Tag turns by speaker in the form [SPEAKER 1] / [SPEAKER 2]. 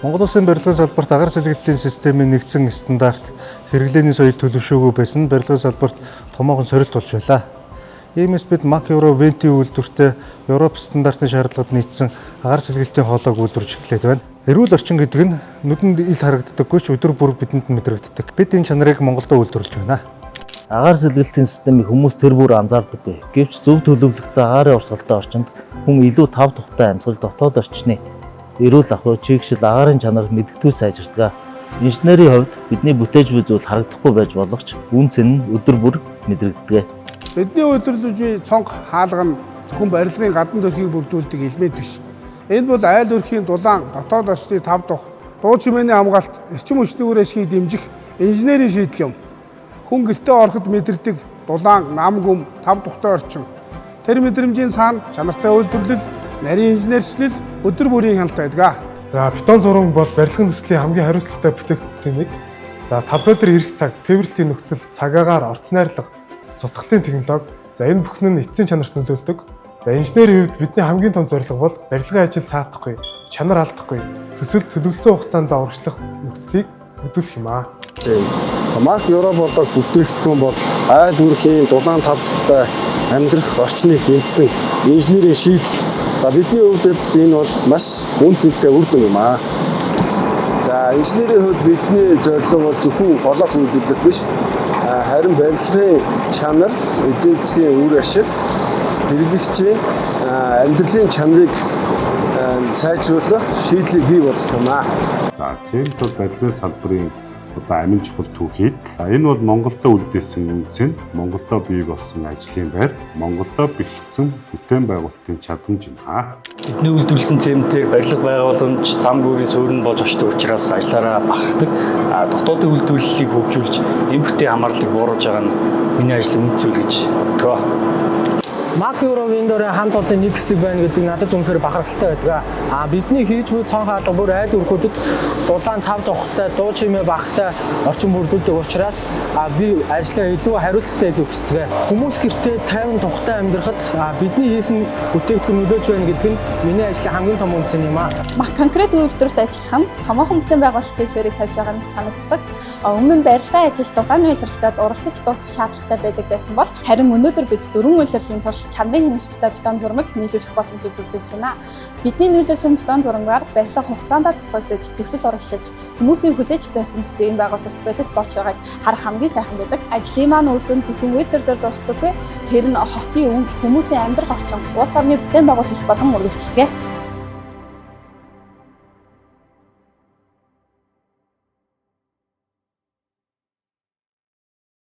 [SPEAKER 1] Монгол Улсын барилгын салбарт агаар сэлгэлтийн системийн нэгдсэн стандарт хэрэглээний соёл төлөвшөөгүй байсан нь барилгын салбарт томоохон сорилт болж байлаа. Иймээс бид Mack Euro Venti үйлдвэртээ Европ стандартын шаардлагад нийцсэн агаар сэлгэлтийн хоолойг үйлдвэрлэж эхлээд байна. Эрүүл орчин гэдэг нь нүдэнд ил харагддаггүй ч өдөр бүр бидэнд мэдрэгддэг. Бид энэ чанарыг Монголдо үйлдвэрлэж байна.
[SPEAKER 2] Агаар сэлгэлтийн системийг хүмүүс тэр бүр анзаардаггүй. Гэвч зөв төлөвлөгдсөн агаарын урсгалтай орчинд хүн илүү тав тухтай амьсгал, дотоод орчны эрүүл ахуй, чийгшил, агаарын чанар мэдгэдэггүй сайжирдаг. Инженерийн хувьд бидний бүтээж буй зүйл харагдахгүй байж болох ч үнэ цэн нь өдөр бүр мэдрэгддэг.
[SPEAKER 3] Бидний үйлдвэрлэж буй цонх хаалга нь зөвхөн барилгын гадна төрхийг бүрдүүлдэг элемент биш. Энэ бол айл өрхийн дулаан, дотоод орчны тав тух, дуу чимээний хамгаалт, эрчим хүчний үр ашгийг дэмжих инженерийн шийдэл юм. Хүн гэртээ ороход мэдэрдэг дулаан, нам гүм, тав тухтай орчин. Тэр мэдрэмжийн цаана чанартай үйлдвэрлэл, нарийн инженерчлэл, өдөр бүрийн хяналт байдаг.
[SPEAKER 4] За, бетон зурам бол барилгын төслийн хамгийн хариуцлагатай бүтээгдэхүүнүүдийн нэг. За, талбай дээр ирэх цаг, тээвэрлэлтийн нөхцөл, цаг агаар, орц найрлага, зутгалын технологи, за, энэ бүхэн нь эцсийн чанарт нөлөөлдөг. За, инженерийн хувьд бидний хамгийн том зорилго бол барилгын ажил саатахгүй, чанар алдахгүй, төсөл төлөвлөсөн хугацаанд урагшлах нөхцөлийг бүрдүүлэх юм аа.
[SPEAKER 5] Тийм. Mack Euro болоод бүтээгдэхүүн бол айл өрхийн дулаан тав тухтай амьдрах орчныг дэмжсэн инженерийн шийдэл. За, бидний хувьд л энэ бол маш үнэ цэнтэй үр дүн юм аа.
[SPEAKER 6] За, инженерийн хувьд бидний зорилго бол зөвхөн блок үйлдвэрлэх биш. Харин барилгын чанар, эдийн засгийн үр ашиг, хэрэглэгчийн амьдралын чанарыг сайжруулах шийдлийг бий болгох юм аа.
[SPEAKER 7] За, цемент бол барилгын салбарын одоо амин чухал түүхийд. Энэ бол Монголдо үлдээсэн үнэ цэн, Монголдо бий болсон ажлын байр, Монголдо бэхжсэн бүтээн байгуулалтын чадамж юм аа.
[SPEAKER 8] Бидний үйлдвэрлэсэн цементээр барилга байгууламж, зам гүүрийн суурь нь болж очдог учраас ажиллаараа бахархдаг. А дотоодын үйлдвэрлэлийг хөгжүүлж, импортын хамаарлыг бууруулж байгаа нь миний ажлын үнэт зүйл гэж боддог.
[SPEAKER 9] Mack Euro Vendor-ын хамт олон нэг хэсэг байна гэдэг надад үнэхээр бахархалтай байдаг. А бидний хийж буй цонх хаалга бүр айл өрхүүдэд дулаан тав тухтай, дуу чимээ багатай орчин бүрдүүлдэг учраас би ажлаа илүү хариуцлагатай хийхийг хүсдэг. Хүмүүс гэртээ тайван тухтай амьдрахад бидний хийсэн бүтээгдэхүүн нөлөөж байна гэдэг нь миний ажлын хамгийн том үнэ цэн юм аа.
[SPEAKER 10] Mack Concrete үйлдвэрт ажиллах нь томоохон бүтээн байгуулалтын суурийг тавьж байгаа мэт санагддаг. Өмнө нь барилгын ажил дулааны улиралтад уралдаж дуусах шаардлагатай байдаг байсан бол харин өнөөдөр бид дөрвөн улирлын турш чанарын хяналттай бетон зурмаг нийлүүлэх боломжийг бүрдүүлж байна. Бидний нийлүүлсэн бетон зурмагаар барилга хугацаанд цутгагдаж, төсөл урагшилж, хүмүүсийн хүлээж байсан бүтээн байгуулалт бодит болж байгааг харах хамгийн сайхан байдаг. Ажлын маань үр дүн зөвхөн үйлдвэр дээр дуусдаггүй. Тэр нь хотын өнгө, хүмүүсийн амьдрах орчин, улс орны бүтээн байгуулалт болон үргэлжилдэг.